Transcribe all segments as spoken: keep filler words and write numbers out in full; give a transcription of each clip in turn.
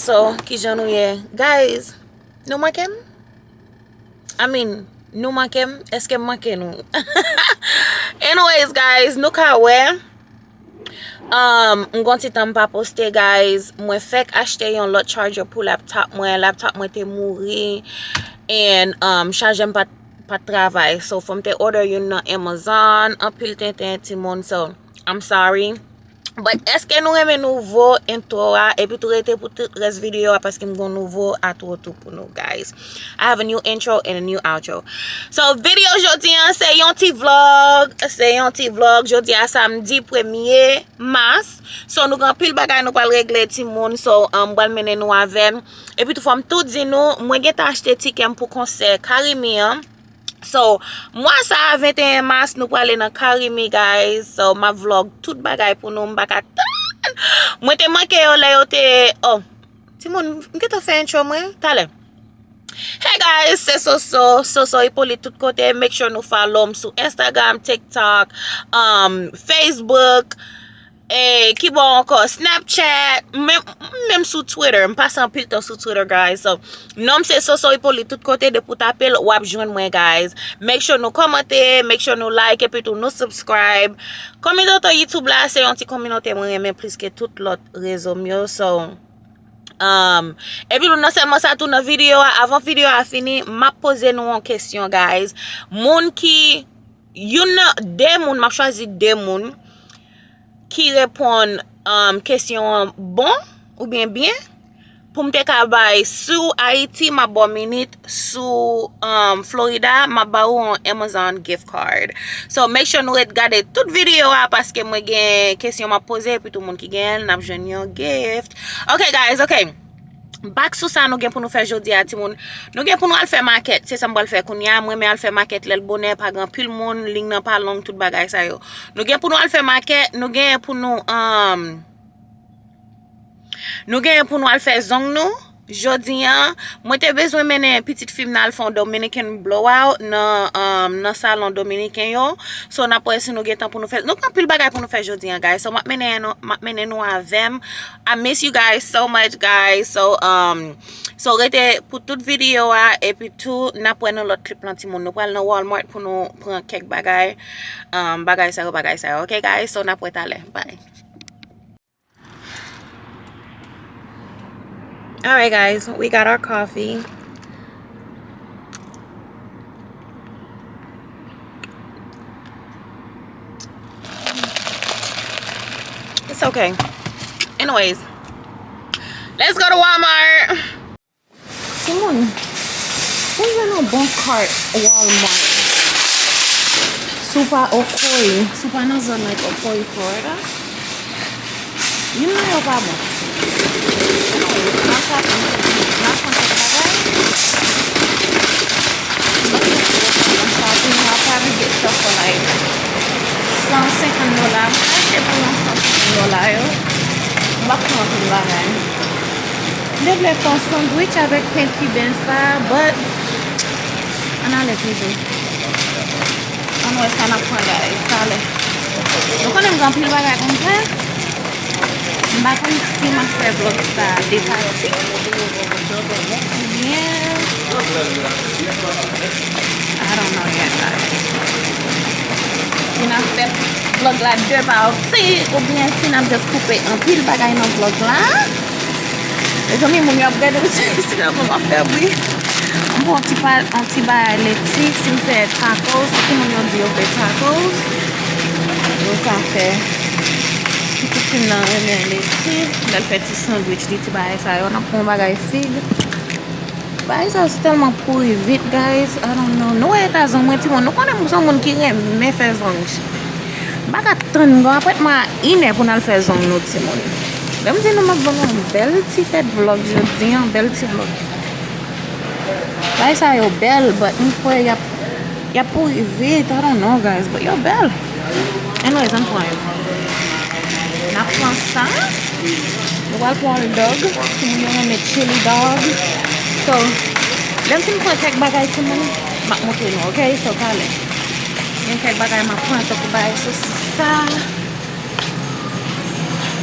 So, kijan nou ye? Guys, nou manke m? I mean, nou manke m? Èske m manke nou? Anyways, guys, nou ka wè. Um, m gon ti tan m pa poste, guys. Mwen fèk achte yon lòt charger pou laptop mwen. Laptop mwen te mouri. And, um, charger m pa t, pa t travay. So, fò m te order youn nan Amazon. Anpil tenten, timoun. So, I'm sorry. But èske nou renmen nouvo intro a? Epi tou rete pou tout rès videyo a paske m gon nouvo atro tou pou nou, guys. I have a new intro and a new outro. So, videyo jodi an, se yon ti vlog. Se yon ti vlog. Jodi a, samdi premye mas. So, nou gen anpil bagay nou pral regle, timoun. So, um, m pral mennen nou avè m. Epi tou, fò m tou di nou, mwen gentan achte tikè m pou konsè Carimi an. So, mwa sa a, venteyen mas, nou prale nan Carimi, guys. So, m ap vlog tout bagay pou nou. M pa ka tann. Mwen te manke yo lè yo te, oh, timoun, m gentan fè intro mwen. Talè. Hey guys, se Soso, Soso Hyppolite tout kote. Make sure nou follow m sou Instagram, TikTok, um, Facebook, e ki bò ankò? Snapchat, menm, menm sou Twitter. M pase anpil tan sou Twitter, guys. So, non m se Soso Hyppolite tout kote, depi w tape l, w ap jwenn mwen, guys. Make sure nou kòmante, make sure nou like, epi tou nou subscribe. Kominote YouTube la, se yon ti kominote mwen renmen plis ke tout lòt rezo m yo. So, um, epi tou non sèlman sa tou nan videyo a, avan videyo a fini, m ap poze nou yon kesyon, guys. Moun ki, youn nan, de moun, m ap chwazi de moun ki reponn, um, kesyon an bon oubyen byen, pou m te ka bay sou Ayiti, m ap ba w minit, sou, um, Florida, m ap ba ou yon Amazon gift card. So, make sure nou ret gade tout videyo a, paske mwen gen kesyon m ap poze, epi tou moun ki genyen l, n ap jwenn yon gift. Ok, guys, ok. Back sou sa nou gen pou nou fè jodi a, timoun. Nou gen pou nou al fè makèt. Se sa m pral fè kounye a. Mwen renmen al fè makèt lè l bonè, pa gen anpil moun, liy nan pa long, tout bagay sa yo. Nou gen pou nou al fè makèt, nou gen pou nou, um, nou gen pou nou al fè zong nou. Jodi a, mwen te bezwen mennen pitit fi m nan al fè yon Dominican blowout nan, um, nan salon dominiken yo. So, n ap wè si nou gen tan pou nou fè. Nou gen anpil bagay pou nou fè jodi a, guys. So, m ap mennen nou, m ap mennen nou avè m. I miss you guys so much, guys. So, um, so rete pou tout videyo a, epi tou, n ap wè nan lòt clip lan, timoun. Nou pral nan Walmart pou nou pran kèk bagay. Um, bagay sa yo, bagay sa yo. Ok, guys? So, n ap wè talè. Bye. All right, guys, we got our coffee. It's okay. Anyways, let's go to Walmart. Timoun, pou jwenn yon bon cart Walmart, si w pa Ocoee, si w pa nan zòn like Ocoee, Florida, youn nan yo pa bon. Anyway, n ap pran kèk bagay. Shopping, I probably get stuff for like san senkant dola. Mwen achte pou yon san senkant dola yo. M pa pran anpil bagay. M te vle fè yon sandwich avèk pen kiben sa, but ann ale toujou. Ann wè sa n ap pran, guys, talè. Nou konnen m gen anpil bagay pou m fè. M pa konn si m ap fè vlòg sa de pati oubyen, I don't know yet, guys. Si n ap fè vlòg la de pati oubyen si n ap just koupe anpil bagay nan vlòg la. Mezanmi, moun yo ap gade m si, si nan kòman fè bri. M pran yon ti pa, yon ti bagay leti, si m fè tacos, si timoun yo di yo fè tacos, yo ka fè. Pitit fi m nan renmen leti, lè l fè ti sandwich li, ti bagay sa yo, n ap pran yon bagay fig. Bagay sa yo se tèlman pouri vit, guys, I don't know. Nou wè eta zong mwen, timoun, nou konnen m se yon moun ki renmen fè zong. M pa ka tann, gon apwentman a inè pou n al fè zong nou, timoun. Lè m di nou m ap ban nou yon bèl ti tèt vlòg jodi a, yon bèl ti vlòg. Bagay sa yo bèl, but m kwè y ap, y ap pouri vit, I don't know, guys, but yo bèl. Anyways, ann pran yo. N ap pran sa. Nou pral pran yon dog. Timoun yo renmen chili dog. So, lè m fin pran kèk bagay, timoun, m ap montre nou, ok? So, talè. Gen kèk bagay m ap pran, tankou bagay sosis sa.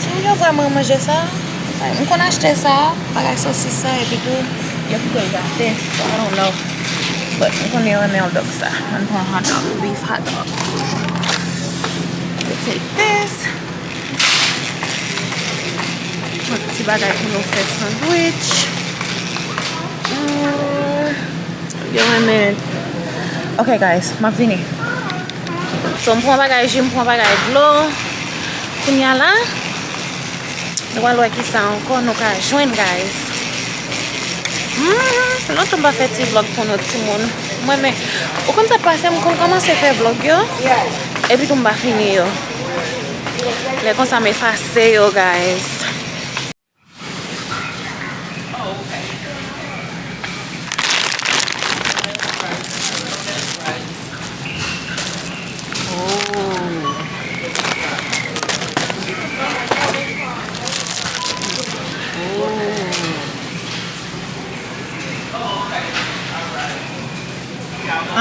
Timoun yo vrèman manje sa. M konn achte sa, bagay sosis sa, epi tou, yo kite l gate, so I don't know. But m konnen yo renmen hot dog sa. Mwen pran hot dog, beef hot dog. We take this. Pran ti bagay pou nou fè sandwich. Hmm, yo renmen. Ok, guys, m ap vini. So, m pran bagay ji, m pran bagay dlo. Kounye a la, nou pral wè kisa ankò nou ka jwenn, guys. Hmm, lontan m pa fè ti vlog pou nou, timoun. Mwen, men, ou konn sa k pase, m konn kòmanse fè vlog yo, epi tou m pa fini yo. Lè konsa, m efase yo, guys.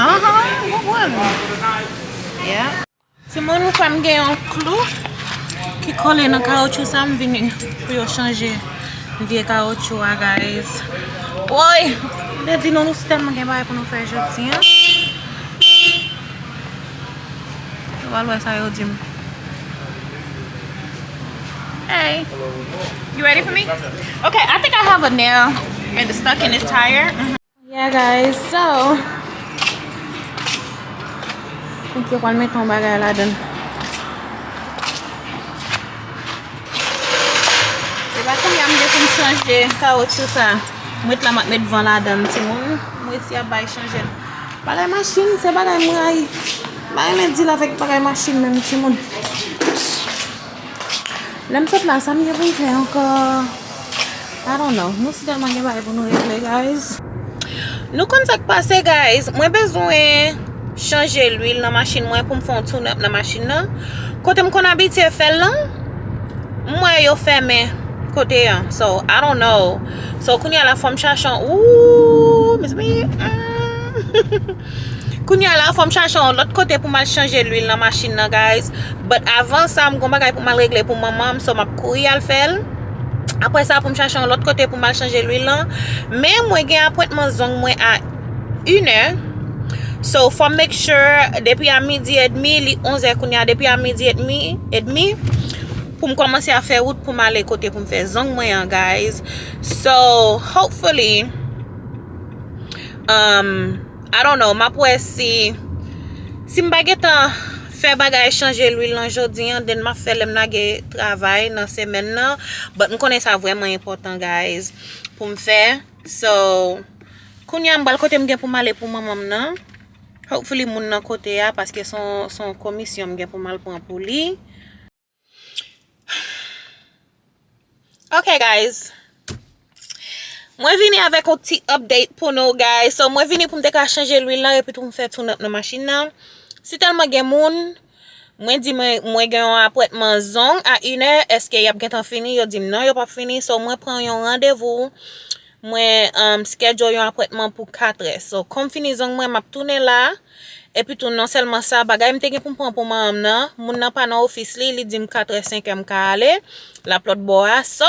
Aha, m konprann. Yeah. Timoun, m kwè m gen yon klou ki kole nan kawotchou sa, m vini pou yo chanje vye kawotchou a, guys. Woy! M te di nou, nou tèlman gen bagay pou nou fè jodi a. Nou pral wè sa yo di m. Hey. You ready for me? Okay, I think I have a nail and it's stuck in this tire. Yeah, guys, so, ok, yo pral mete yon bagay ladan. Se pa kounye a m gen pou m chanje kawotchou sa. M ret la, m ap met van ladan, timoun. M resi ap bay chanje. Bagay machin, se bagay m rayi. M pa renmen deal avèk bagay machin menm, timoun. Lè m sot la, sa m gen pou m fè ankò? I don't know. Nou si tèlman gen bagay pou nou regle, guys. Nou konn sa k pase, guys. Mwen bezwen chanje lwil nan machin mwen pou m fè yon tune up nan machin nan. Kote m konn abitye fè l lan, m wè yo fèmen kote an. So, I don't know. So, kounye a la, fò m chache yon, ooh, mezanmi. Mm. Kounye a la, fò m chache yon lòt kote pou m al chanje lwil nan machin nan, guys. But avan sa, m gon bagay pou m al regle pou manman m, so m ap kouri al fè l. Apre sa, pou m chache yon lòt kote pou m al chanje lwil lan. Men mwen gen apwentman zong mwen a inè. So, fò m make sure, depi a midi edmi, li onzè kounye a, depi a midi edmi, edmi, pou m kòmanse a fè wout pou m ale kote pou m fè zong mwen an, guys. So, hopefully, um, I don't know, m ap wè si, si m pa gentan fè bagay chanje lwil lan jodi an, then m ap fè lè m lage travay nan semèn nan. But m konnen sa vrèman enpòtan, guys, pou m fè. So, kounye a m pral kote m gen pou m ale pou manman m nan. Hopefully, moun nan kote a, paske se yon, se yon komisyon m gen pou m al pran pou li. Ok, guys. Mwen vini avèk yon ti update pou nou, guys. So, mwen vini pou m te ka chanje lwil lan epi tou m fè tune up nan machin nan. Si tèlman gen moun, mwen di mwen, mwen gen yon apwentman zong a inè, èske y ap gentan fini? Yo di m non, yo p ap fini. So, mwen pran yon randevou. Mwen, um, schedule yon apwentman pou katrè. So, kòm fini zong mwen, m ap tounen la. Epi tou, non sèlman sa, bagay m te gen pou m pran pou manman m nan, moun nan pa nan ofis li, li di m katrè, senkè m ka ale, l ap lòt bò a. So,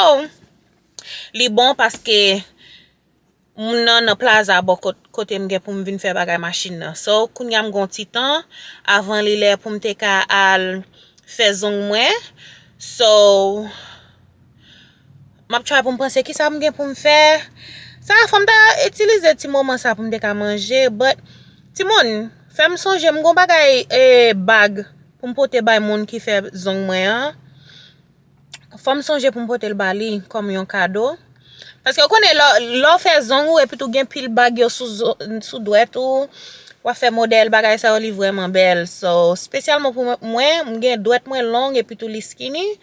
li bon paske moun nan nan plaza bò kot, kote m gen pou m vin fè bagay machin nan. So, kounye a m gon ti tan avan li lè pou m te ka al fè zong mwen. So, m ap try pou m panse kisa m gen pou m fè. Sa, fò m ta itilize ti moman sa pou m te ka manje, but, timoun, fè m sonje, m gon bagay, eh, bag pou m pote bay moun ki fè zong mwen an. Fò m sonje pou m pote l ba li kòm yon kado. Paske w konnen, lè, lè w fè zong ou, epi tou gen pil bag yo sou zo-, sou dwèt ou, w ap fè modèl, bagay sa yo, li vrèman bèl. So, espesyalman pou mwen, mwen, m gen dwèt mwen long, epi tou li skinny.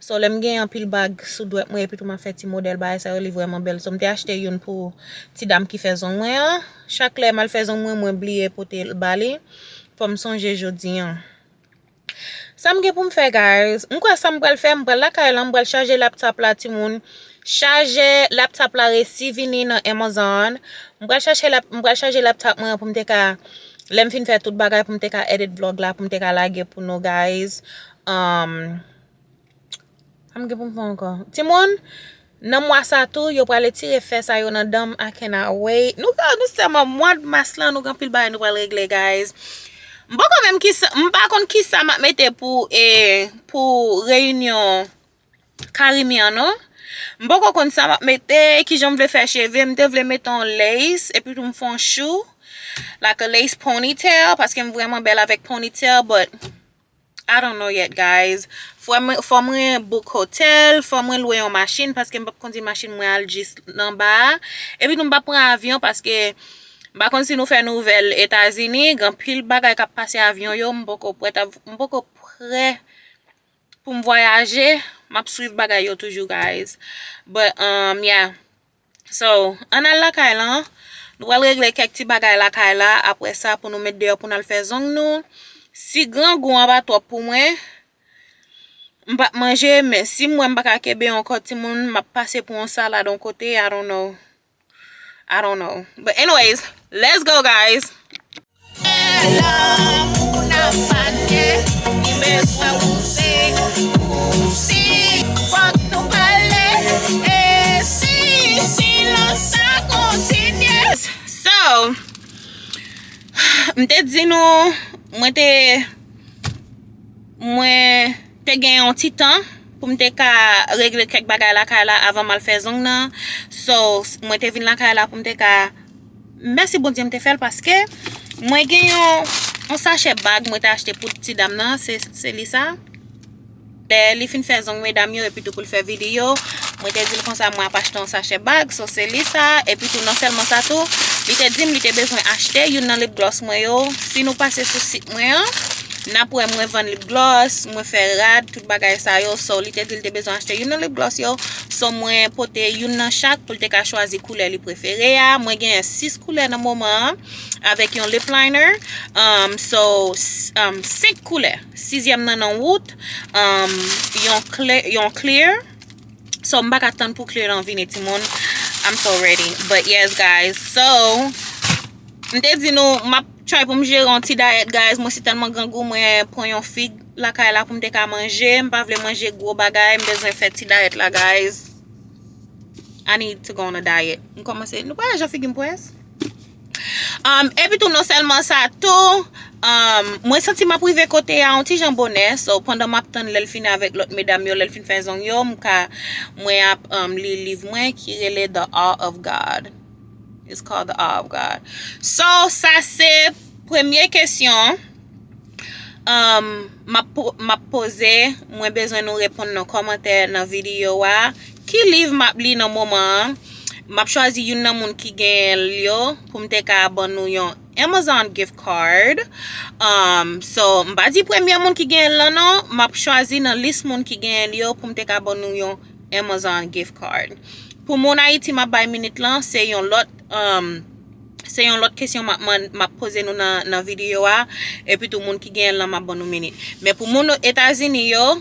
So, lè m gen anpil bag sou dwèt mwen, epi tou m ap fè ti modèl, bagay sa yo, li vrèman bèl. So, m te achte youn pou ti dam ki fè zong mwen an. Chak lè m al fè zong mwen, mwen bliye pote l ba li. Fò m sonje jodi an. Sa m gen pou m fè, guys? M kwè sa m pral fè, m pral lakay la, m pral chaje laptop la, timoun. Chaje laptop la resi vini nan Amazon. M pral chache lap-, m pral chaje laptop mwen pou m te ka, lè m fin fè tout bagay, pou m te ka edit vlog la, pou m te ka lage pou nou, guys. Um, sa m gen pou m fè ankò? Timoun, Nan mwa sa tou, yo pral etire fè sa yo nan dan m. I cannot wait. Nou, nou sèlman mwa mas lan, nou gen anpil bagay nou pral regle, guys. M poko menm kisa, m pa konn kisa m ap mete pou, e, pou reyinyon Karimi an, non. M poko konn sa m ap mete, kijan m vle fè cheve, m te vle mete yon lace, epi tou m fè yon chou, like a lace ponytail, paske m vrèman bèl avèk ponytail, but I don't know yet, guys. Fò mwen, fò mwen book hotel, fò mwen lwe yon machin, paske m p ap kondi machin mwen al jis nan ba a. Epi tou m p ap pran avyon, paske m pa konn si nou fè nouvèl Etazini, gen anpil bagay k ap pase avyon yo, m poko prèt, m poko prè pou m vwayaje, m ap swiv bagay yo toujou, guys. But, um, yeah. So, ann al lakay lan. Nou pral regle kèk ti bagay lakay la. Apre sa, pou nou met deyò pou n al fè zong nou. Si grangou an pa twòp pou mwen, m p ap manje, men si m wè m pa ka kenbe ankò timoun, m ap pase pou yon salad yon kote, I don't know. I don't know. But anyways, let's go, guys. Lanmou nan panye, li bezwen pouse, pouse. Fòk nou pale, e si silans sa kontinye? So, m te di nou, mwen te, mwen te gen yon ti tan pou m te ka regle kèk bagay lakay la avan m al fè zong nan. So, s- mwen te vin lakay la pou m te ka, mèsi Bondye m te fè l, paske mwen gen yon, yon sachè bag mwen te achte pou ti dam nan, se, se li sa. Lè li fin fè zong medam yo, epi tou pou l fè videyo, mwen te di l konsa mwen ap achte yon sachè bag, so se li sa, epi tou non sèlman sa tou, li te di m li te bezwen achte youn nan lip gloss mwen yo. Si nou pase sou sit mwen an, n ap wè mwen vann lip gloss, mwen fè rad, tout bagay sa yo. So, li te di li te bezwen achte youn nan lip gloss yo. So, mwen pote youn nan chak pou l te ka chwazi koulè li prefere a. Mwen genyen sis koulè nan moman an, avèk yon lip liner. Um, so, s- um, senk koulè. Sizyèm nan nan wout. Um, yon cle- yon clear. So, m pa ka tann pou clear lan vini, timoun. I'm so ready. But yes, guys. So, m te di nou, m ap try pou m jere yon ti dayèt, guys. Mwen si tèlman grangou, mwen pran yon fig lakay la pou m te ka manje. M pa vle manje gwo bagay. M bezwen fè ti dayèt la, guys. I need to go on a diet. M kòmanse, nou pa wè jan figi m pwès? Um, epi tou, non sèlman sa tou, um, mwen santi m ap rive kote a yon ti jan bonè. So, pandan m ap tann lè l fini avèk lòt medam yo, lè l fin fè zong yo, m ka, mwen ap, um, li liv mwen ki rele The Awe of God. It's called The Awe of God. So, sa se premye kesyon, um, m ap po- m ap poze, mwen bezwen nou reponn nan kòmantè nan videyo a. Ki liv m ap li nan moman an? M ap chwazi youn nan moun ki genyen l yo pou m te ka ban nou yon Amazon gift card. Um, so, m pa di premye moun ki genyen l lan non, m ap chwazi nan lis moun ki genyen l yo pou m te ka ban nou yon Amazon gift card. Pou moun Ayiti m ap bay minit lan, se yon lòt, um, se yon lòt kesyon m ap, man- m ap poze nou nan, nan videyo a. Epi tou moun ki genyen l lan m ap ban nou minit. Men pou moun Etazini yo,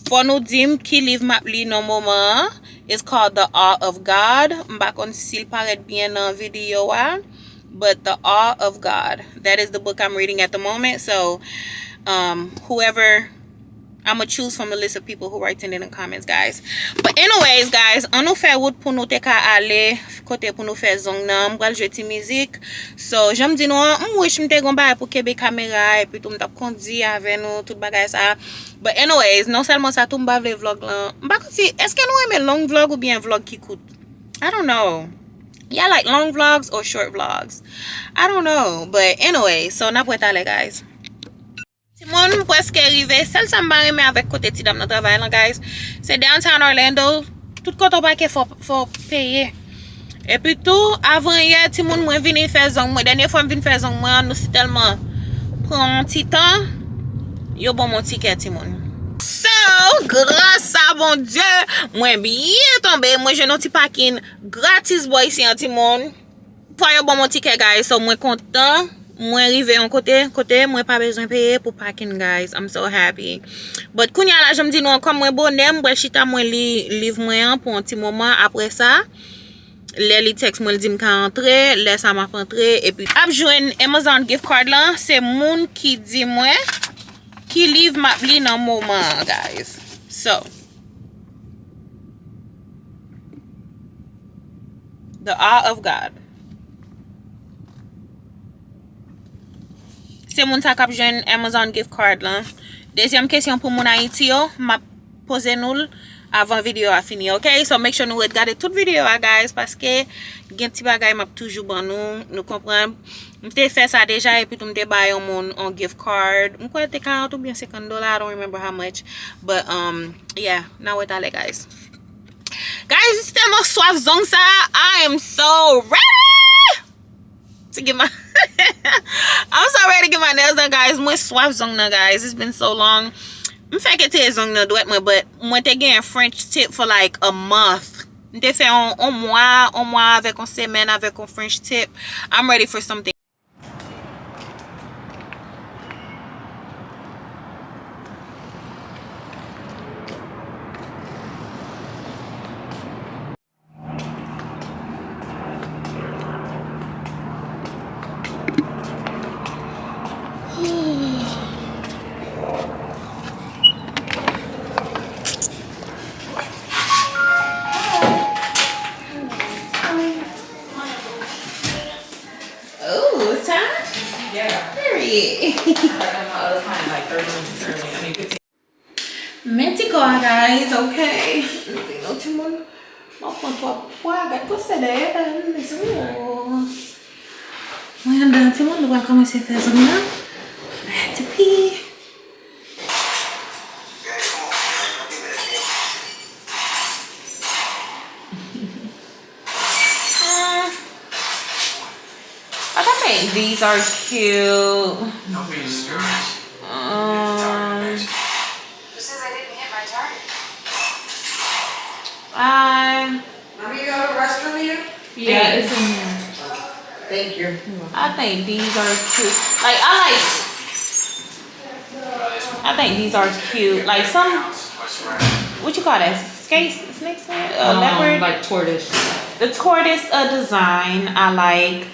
fò nou di m ki liv m ap li nan moman an. It's called The Awe of God. M pa konn si l parèt byen nan videyo a. But The Awe of God. That is the book I'm reading at the moment. So, um, whoever, I'ma choose from the list of people who write in the comments, guys. But anyways, guys, an nou fè wout pou nou te ka ale kote pou nou fè zong nan. M pral jwe ti mizik. So, jan m di nou an, m wish m te gon bagay pou kenbe kamera, epi tou m t ap kondi avè nou, tout bagay sa. But anyways, non sèlman sa tou m pa vle vlog lan. M pa konn si, èske nou renmen long vlog oubyen vlog ki kout? I don't know. Y'all like long vlogs or short vlogs? I don't know. But anyway, so n ap wè talè, guys. Timoun, m prèske rive. Sèl sa m pa renmen avèk kote ti dam nan travay lan, guys, se downtown Orlando. Tout kote w pake fò, fò peye. Epi tou, avan yè, timoun, mwen vini fè zong mwen. Dènye fwa m vin fè zong mwen an, nou si tèlman pran yon ti tan, yo ban m yon tikè, timoun. So, gras a Bondye, mwen byen tonbe, mwen jwenn yon ti pakin gratis bò isi an, timoun. Fò yo ban m yon tikè, guys. So, mwen kontan. Mwen rive yon kote, kote mwen pa bezwen peye pou pakin, guys. I'm so happy. But kounye a la, jan m di nou an, kòm mwen bonè, m pral chita mwen li liv mwen an pou yon ti moman. Apre sa, lè li tèks mwen, l di m ka antre, lè sa m ap antre, epi ap jwenn Amazon gift card lan, se moun ki di mwen ki liv m ap li nan moman an, guys. So, The awe of God. Se moun sa k ap jwenn Amazon gift card lan. Dezyèm kesyon pou moun Ayiti yo, m ap poze nou l avan videyo a fini, ok? So make sure nou ret gade tout videyo a, guys, paske gen ti bagay m ap toujou ban nou, nou konprann. M te fè sa deja, epi tou m te bay yon moun yon gift card. M kwè te karant oubyen senkant dola, I don't remember how much. But, um, yeah, n a wè talè, guys. Guys, m tèlman swaf zong sa, I am so ready! To get my I'm so ready to get my nails done, guys. Mwen swaf zong nan, guys. It's been so long. M fèk etire zong nan dwèt mwen, but mwen te gen French tip for like a month. M te fè on, on mwa, on mwa avèk on semèn avèk on French tip. I'm ready for something. Oh, time? Yeah. Period. I got my other client like thirty minutes early. I mean, fifteen. Men ti kò a, guys, ok? M di nou timoun, m ap pran twòp pwa, gad gwosè dèyè m, mezanmi, oh. Mwen anndan, timoun, nou pral kòmanse fè zong nan. Mèt pi. Hmm. Like, I think these are cute. Um, I Mommy, you have a restroom here? Yeah, it's in here. Thank you. I think these are cute. Like, I like I think these are cute. Like some, what you call that? Skate, snake skin? A um, leopard? Like tortoise. The tortoise uh, design I like.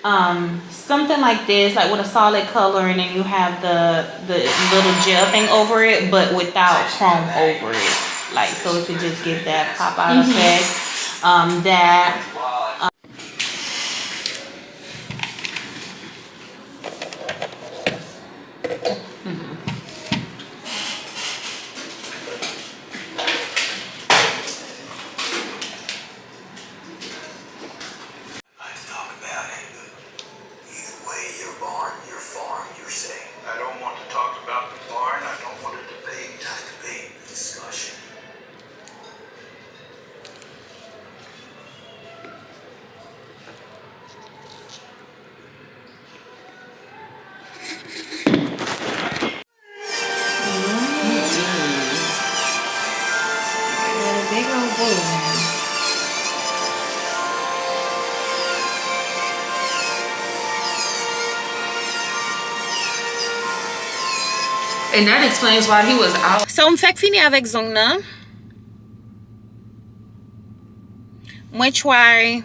Um, something like this, like with a solid color, and then you have the the little gel thing over it, but without chrome over it. Like so, it could just give that pop out mm-hmm. effect. Um, that. Um, Let's talk about it. Either way, your barn, your farm, your say. I don't want to talk about the barn. I don't want to debate. Not debate, discussion. And that explains why he was out. So, m fèk fini avèk zong nan. Mwen try,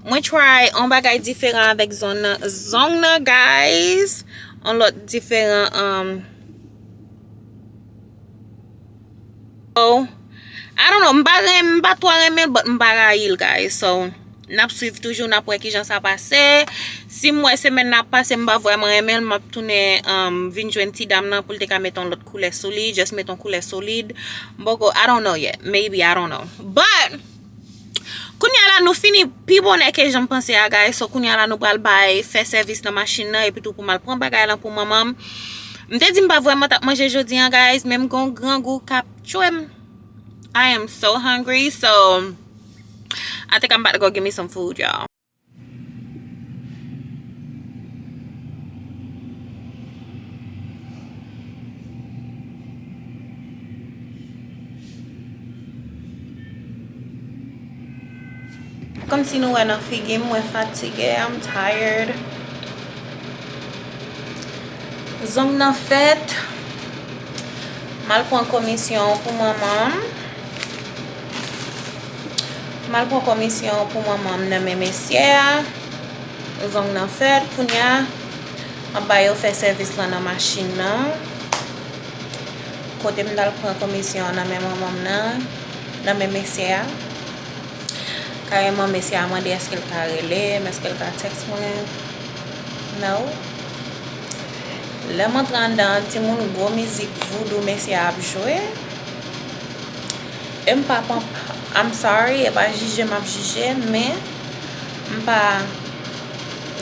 mwen try on bagay diferan avèk zong nan, zong nan, guys. On lòt diferan, um, oh, I don't know, m pa renmen, m pa twò renmen l, but m pa rayi l, guys. So, n ap swiv toujou, n ap wè kijan sa pase. Si m wè semèn nan ap pase, m pa vrèman renmen l, m ap tounen, um, vin jwenn ti dam nan pou l te ka mete yon lòt koulè sou li, just mete yon koulè solid. M poko, I don't know yet. Maybe, I don't know. But, kounye a la, nou fini pi bonè ke jan m panse a, guys. So, kounye a la, nou pral bay fè sèvis nan machin nan, epi tou pou m al pran bagay lan pou manman m. M te di m pa vrèman t ap manje jodi a, guys, men m gen yon grangou k ap tchwe m. I am so hungry, so I think I'm about to go get me some food, y'all. Kòmsi nou wè nan figi m, mwen fatige, I'm tired. Zong nan fèt. M al pran komisyon pou manman m. M al pran komisyon pou manman m nan men mesye a. Zong nan fèt, kounye a, m ap ba yo fè sèvis lan nan machin nan. Kote m t al pran komisyon an nan men manman m nan, nan men mesye a. Kareman, mesye a mande èske l ka rele m, èske l ka tèks mwen. No. Lè m antre anndan an, timoun, gwo mizik voodoo mesye a ap jwe. E m pa konp-, I'm sorry, e pa jije m ap jije, men m pa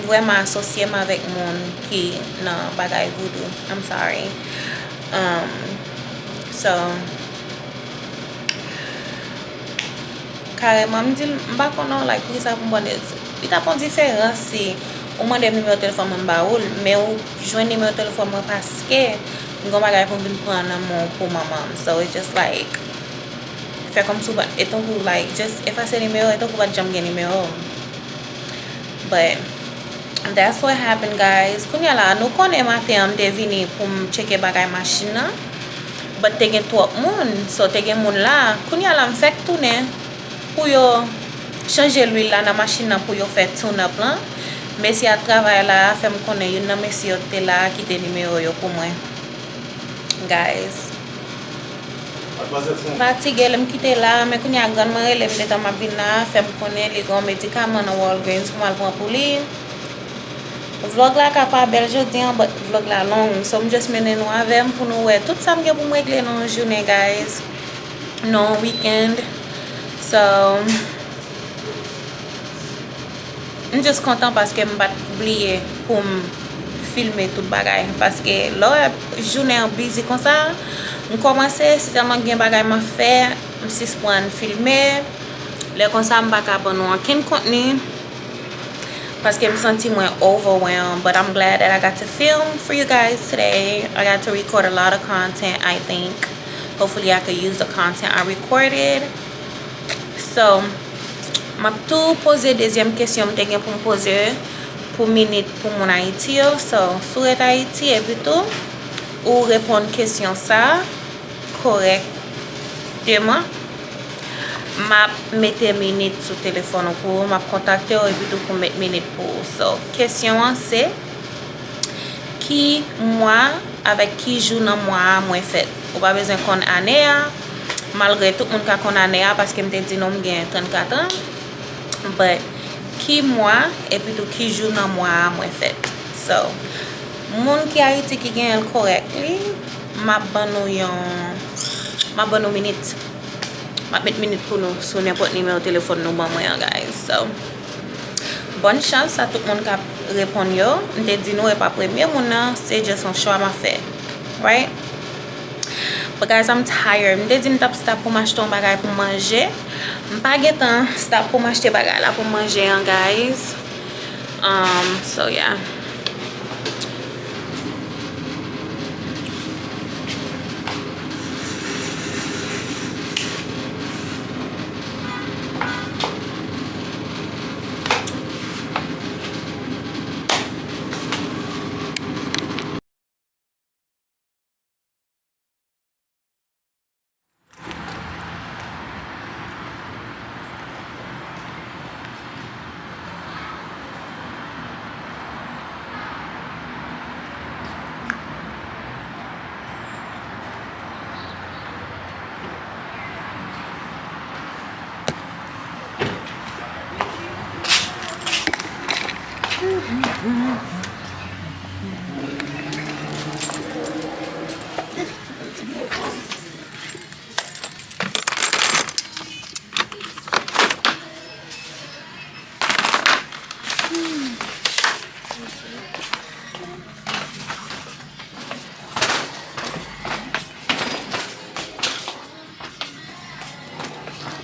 vrèman asosye m avèk moun ki nan bagay voodoo. I'm sorry. Um, so, kareman, m di l, m pa konn non, like, poukisa pou m mande. Li t ap yon diferans si ou mande m nimewo telefòn mwen, m ba ou l, men ou jwenn nimewo telefòn mwen paske m gen yon bagay pou m vin pran nan men w pou manman m. So, it's just like, fè kòmsi w pa, e tankou, like, just efase nimewo, e tankou w pa t janm gen nimewo m. But that's what happened, guys. Kounye a la, nou konnen maten an, m te vini pou m tcheke bagay machin nan. But te gen twòp moun, so te gen moun la. Kounye a la, m fèk tounen pou yo chanje lwil la nan machin nan pou yo fè tune up lan. Mesye a t travay la, fè m konnen youn nan mesye yo te la, kite nimewo yo pou mwen. Guys. Fatige, lè m kite la, men kounye a grann mwen rele m detan m ap vin la, fè m konnen li gen yon medikaman nan Walgreens pou m al pran pou li. Vlòg la ka pa bèl jodi an, but vlòg la long. So, m just mennen nou avè m pou nou wè tout sa m gen pou m regle nan yon jounen, guys. Nan yon weekend. So, m just kontan paske m pa t bliye pou m filme tout bagay. Paske lè w wè jounen an busy konsa, m kòmanse, si tèlman gen bagay m ap fè, m sispann filme. Lè konsa, m pa ka ban nou ankenn kontni. Paske m santi mwen overwhelmed, but I'm glad that I got to film for you guys today. I got to record a lot of content, I think. Hopefully, I could use the content I recorded. So, m ap tou poze dezyèm kesyon m te gen pou m poze pou minit pou moun Ayiti yo. So, si w ret Ayiti, epi tou, ou reponn kesyon sa a kòrèkteman, m ap mete minit sou telefòn ou pou ou, m ap kontakte w epi tou pou m met minit pou ou. So, kesyon an se, ki mwa avèk ki jou nan mwa a mwen fèt? Ou pa bezwen konn ane a, malgre tout moun ka konn ane a, paske m te di nou m gen trannkat an. But, ki mwa, epi tou ki jou nan mwa a mwen fèt? So, moun ki Ayiti ki genyen l correctly, m ap ban nou yon, m ap ban nou minit. M ap met minit pou nou sou nenpòt nimewo telefòn nou ban mwen an, guys. So, bòn chans a tout moun k ap reponn yo. M te di nou, e pa premye moun nan, se just yon chwa m ap fè. Right? But guys, I'm tired. M te di m t ap stop pou m achte yon bagay pou m manje. M pa gentan stop pou m achte bagay la pou m manje an, guys. Um, so yeah.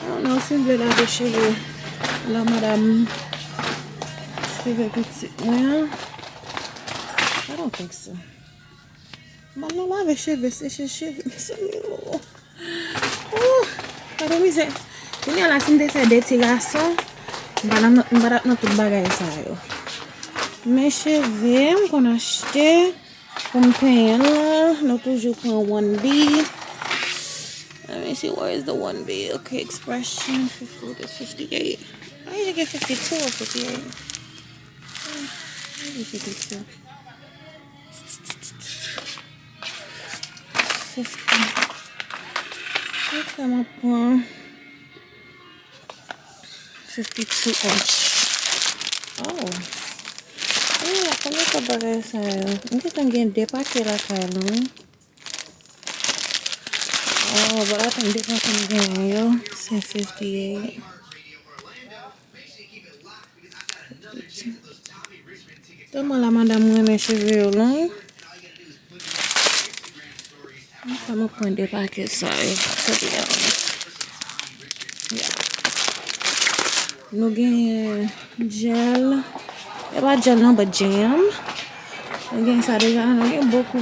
I don't know si m vle lave cheve la, madanm, cheve pitit mwen an. I don't think so. M al nan lave cheve, seche cheve, mezanmi, oh. Ooh, gade mizè. Kounye a la, si m te fè de ti gason, m pa t ap nan, m pa t ap nan tout bagay sa yo. Men cheve, m konn achte pou m penyen l la. Nou toujou pran one B. Let me see, where is the one B? Okay, expression, fifty, this fifty-eight. Why you get fifty-two or fifty-eight? Hmm, maybe fifty-two. Fifty. Ok, m ap pran Fifty-two inch. Oh. Oh, konbyen kòb bagay sa yo? M gentan gen de pake lakay la, wi. Oh, bagay tan de pake m genyen yo. Se fifty-eight. Tèlman la madanm renmen cheve yo long. Sa mwen pran de pake sa yo. Sa te ya. Ya. Nou gen jèl. E pa jèl non, but jam. Nou gen sa deja. Nou gen bokou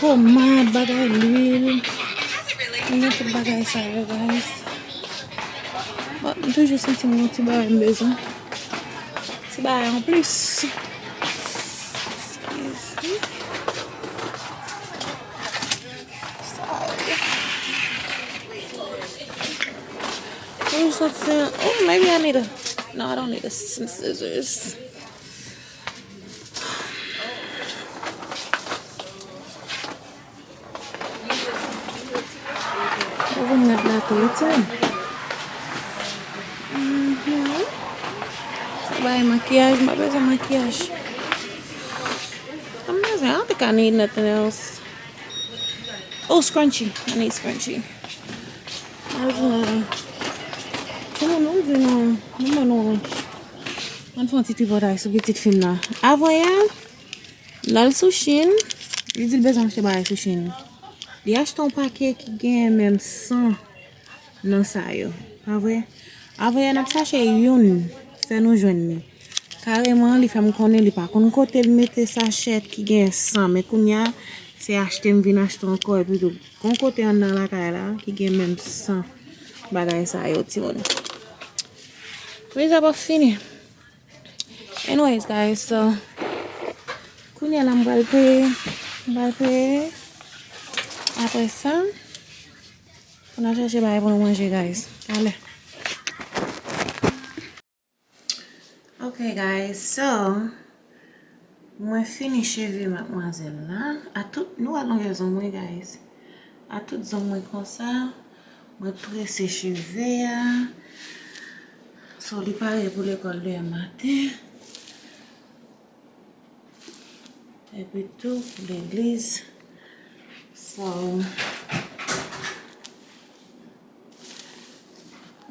pomad, bagay, lwil. Nou gen tout bagay sa yo, guys. Bon, m toujou santi m gon ti bagay m bezwen. Ti bagay an plis. Excuse me. Sorry. Toujou santi, oh, maybe I need a, no, I don't need a, some scissors. Ou vin met la tou, wi, timoun. Mhm. Sa bay makiyaj, m pa bezwen makiyaj. M pa bezwen, I don't think I need nothing else. Oh, scrunchie. I need scrunchie. Al jwenn. Timoun, nou di nou, nou ban nou. Ann fè yon ti tripotay sou pitit fi m nan. Avan yè, l al sou Shein, li di l bezwen achte bagay sou Shein. Li achte yon pake ki gen menm san nan sa yo. Pa vre? Avan yè n ap chache youn, fè nou jwenn li. Kareman, li fè m konnen li pa konn kote l mete sachè ki gen san. Men kounye a, se achte m vin achte ankò. Epi tou, gon kote anndan lakay la ki gen menm san bagay sa yo, timoun. Kriz ap ap fini. Anyways, guys, so, kounye a la m pral peye. M pral peye. Apre sa, pou n al chache bagay pou nou manje, guys. Talè. Ok, guys, so, mwen fini cheve madmwazèl la. A tout, nou wè longè zong mwen, guys. A tout zong mwen konsa. Mwen trese cheve a. So, li pare pou lekòl demen maten. Epi tou, pou legliz. So,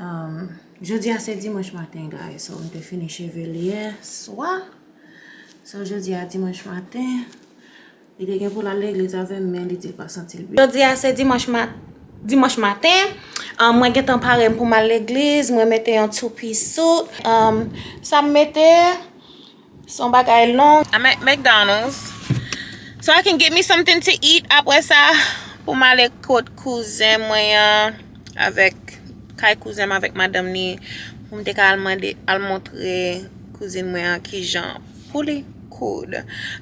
um, jodi a se dimanch maten, guys. So, m te fini cheve l yè swa. So, jodi a dimanch maten. Li te gen pou l al legliz avè m, men li di l pa santi l byen. Jodi a se dimanch ma-, dimanch maten. Um, mwen gentan pare m pou m al legliz. Mwen mete yon two piece suit. Um, sa m mete, se yon bagay long. I'm at McDonald's. So I can get me something to eat. Apre sa, pou m ale kot kouzen mwen an, avèk, kay kouzen m avèk madanm ni, pou m te ka al mande, al montre kouzin mwen an kijan pou li koud.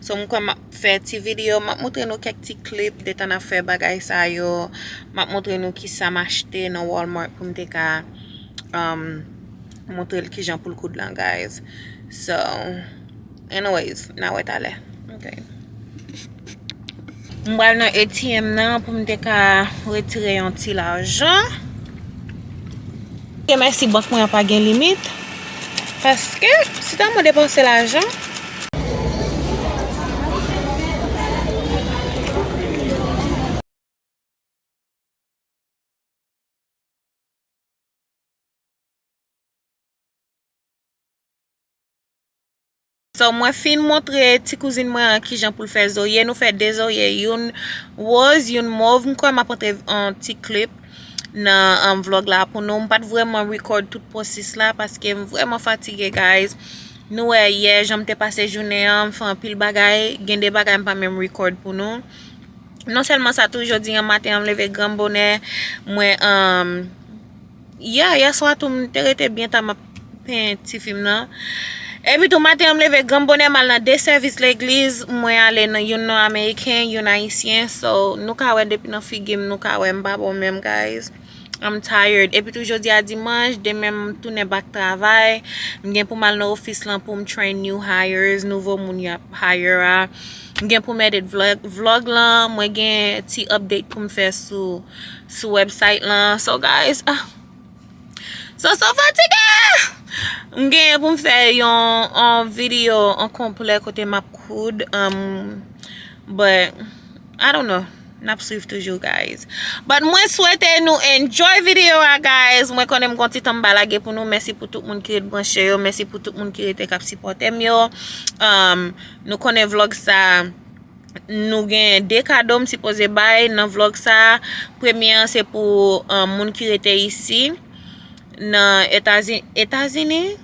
So, m kwè m ap fè ti videyo, m ap montre nou kèk ti clip de tan n ap fè bagay sa yo. M ap montre nou kisa m achte nan Walmart pou m te ka, um, montre l kijan pou l koud lan, guys. So, anyways, n a wè talè. Ok. M pral nan A T M nan pou m te ka retire yon ti lajan. Ke mèsi bank mwen an pa gen limit. Paske, si ta mwen depanse lajan. So, mwen fin montre ti kouzin mwen an kijan pou l fè zorye. Nou fè de zorye, youn woz, youn mov. M kwè m ap antre yon ti clip nan, um, vlog la pou nou. M pa t vrèman record tout pwosis la paske m vrèman fatige, guys. Nou wè yè, jan m te pase jounen an, m fè anpil bagay. Gen de bagay m pa menm record pou nou. Non sèlman sa tou, jodi an maten an, m leve gran bonè, mwen, um, yè, yè swa tou, m te rete byen ta m ap penyen ti fi m nan. Epi tou, maten an, m leve gran bonè, m al nan de sèvis legliz, mwen ale nan youn nan ameriken, youn ayisyen, so, nou ka wè depi nan figi m, nou ka wè m pa bon menm, guys. I'm tired. Epi tou jodi a dimanch, demen m tounen back travay. M gen pou m al nan ofis lan pou m train new hires, nouvo moun y ap hire a. M gen pou m edit vlog, vlog lan. Mwen gen ti update pou m fè sou, sou website lan. So guys, ah. So, so fatige! M genyen pou m fè yon, yon videyo an konplè kote m ap koud. Um, but, I don't know. N ap swiv toujou, guys. But mwen swete nou enjoy videyo a, guys. Mwen konnen m gon ti tan m pa lage pou nou. Mèsi pou tout moun ki ret branche yo. Mèsi pou tout moun ki rete k ap sipòte m yo. Um, nou konnen vlog sa, nou gen de kado m sipoze bay nan vlog sa. Premye an se pou um, moun ki rete isi, nan Etazi- Etazini.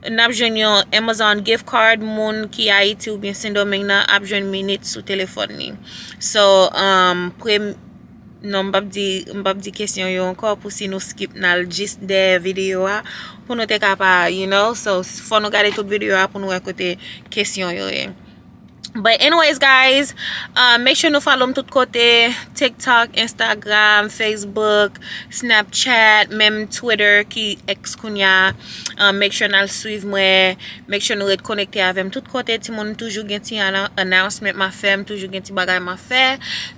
N ap jwenn yon Amazon gift card. Moun ki Ayiti oubyen Sendomeng nan ap jwenn minit sou telefòn li. So, um, prem, non, m p ap di, m p ap di kesyon yo ankò pou si nou skip n al jis dèyè videyo a pou nou te ka pa, you know. So, fò nou gade tout videyo a pou nou wè kote kesyon yo ye. But anyways, guys, uh, make sure nou follow m tout kote, TikTok, Instagram, Facebook, Snapchat, menm Twitter ki X kounye a. Uh, make sure n al swiv mwen. Make sure nou ret konekte avè m tout kote. Timoun, toujou gen ti annou- announcement m ap fè, m toujou gen ti bagay m ap fè.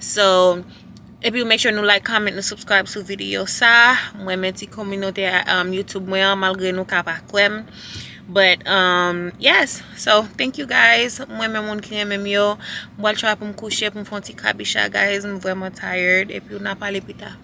So, epi make sure nou like, comment, nou subscribe sou videyo sa. Mwen renmen ti kominote um, YouTube mwen an, malgre nou ka pa kwè m. But, um, yes. So, thank you guys. Mwen renmen moun ki renmen m yo. M pral try pou m kouche, pou m fè yon ti kabicha, guys. M vrèman tired. Epi n a pale pita.